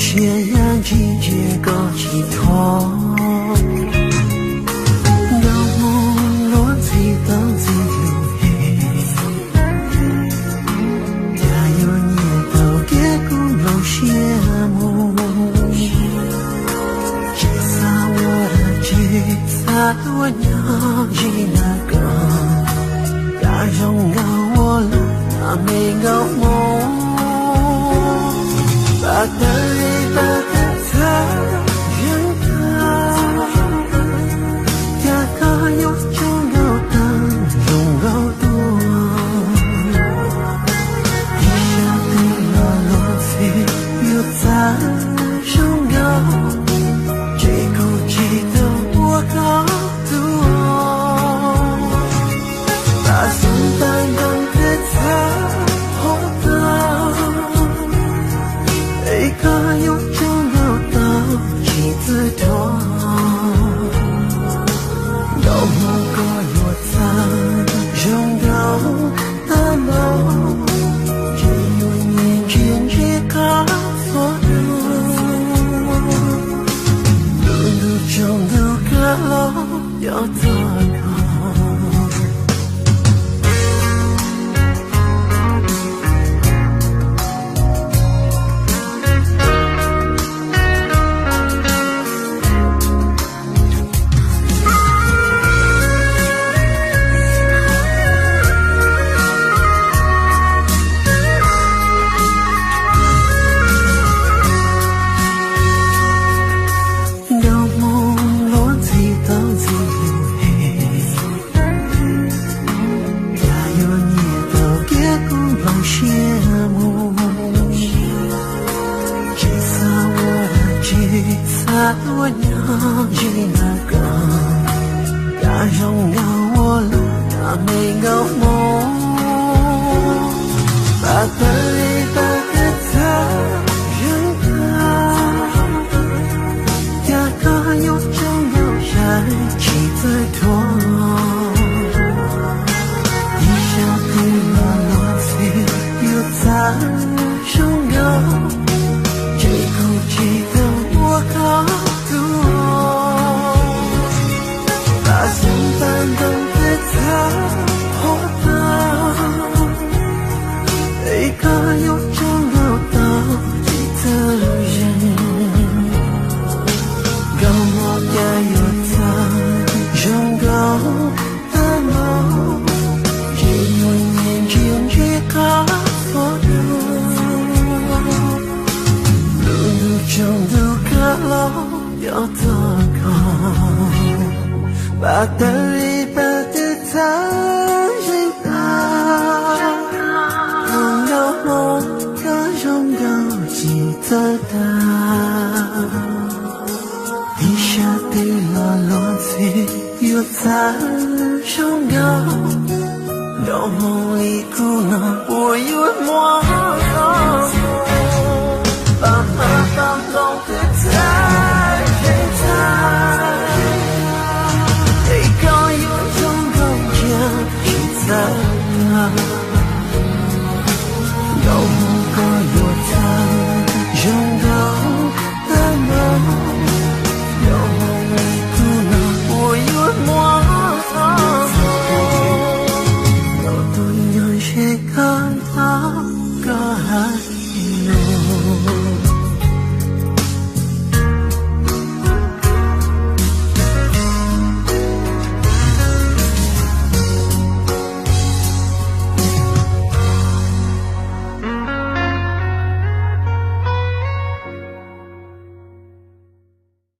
Ntsia yam ntsis ntsia koj tsis thuam, nkauj Hmoob luag ntxhi tau ntxhi lus, cas yuav nyiam tau kev kuv nplooj siab mus. Tsis xav ua dab tsi, xav tuaj nyob ntsib na koj, cas zoo nkauj ua luaj me nkauj Hmoob. Pas tawg li pas tawg txhab zeeg tag, cas koj yuav tsaug nkauj tag zoo nkauj dua. Ib sab twg los luag ntxhi yuav txav zoo nkauj, ces kuv tsis tau ua koj tus. Pas xub ntais ntoo tawg txhab hov tag, es koj yuav tsaug nkauj tau tsis txawj thuam. Nkauj Hmoob koj yuav txav zoo nkauj tag npaum, ces yuav nyiam ntsia ntsib qab txhua tus. Lub ntuj tsaus ntuj kav los cov txog koj. Nkauj Hmoob luag ntxhi tau ntxhi lus, cas yuav nyiam tau kev kuv nplooj siab mus. Tsis xav ua dab tsi, xav tuaj nyob ntsib na koj, cas zoo nkauj ua luaj me nkauj Hmoob. Pas tawg li pas tawg txhab zeeg tag, cas koj yuav tsaug nkauj sai tsis txawj thuam. Ib sab twg los luag ntxhi yuav txav zoo nkauj, ces kuv tsis tau ua koj tus. Pas xub ntais ntoo tawg txhab hov tag, es koj yuav tsaug nkauj tau tsis txawj zeeg. Nkauj Hmoob cas yuav txav zoo nkauj tag npaum, ces yuav nyiam ntsia ntsib qab txhua tus. Lub ntuj tsaus ntuj kav los cov txog koj, pas tawg li pas tawg txhab zeeg tag. Tus nkauj Hmoob koj zoo nkauj tsis txawj tag. Ib sab twg los luag ntxhi yuav txav zoo nkauj, nkauj Hmoob li kuv no puas yuav muaj.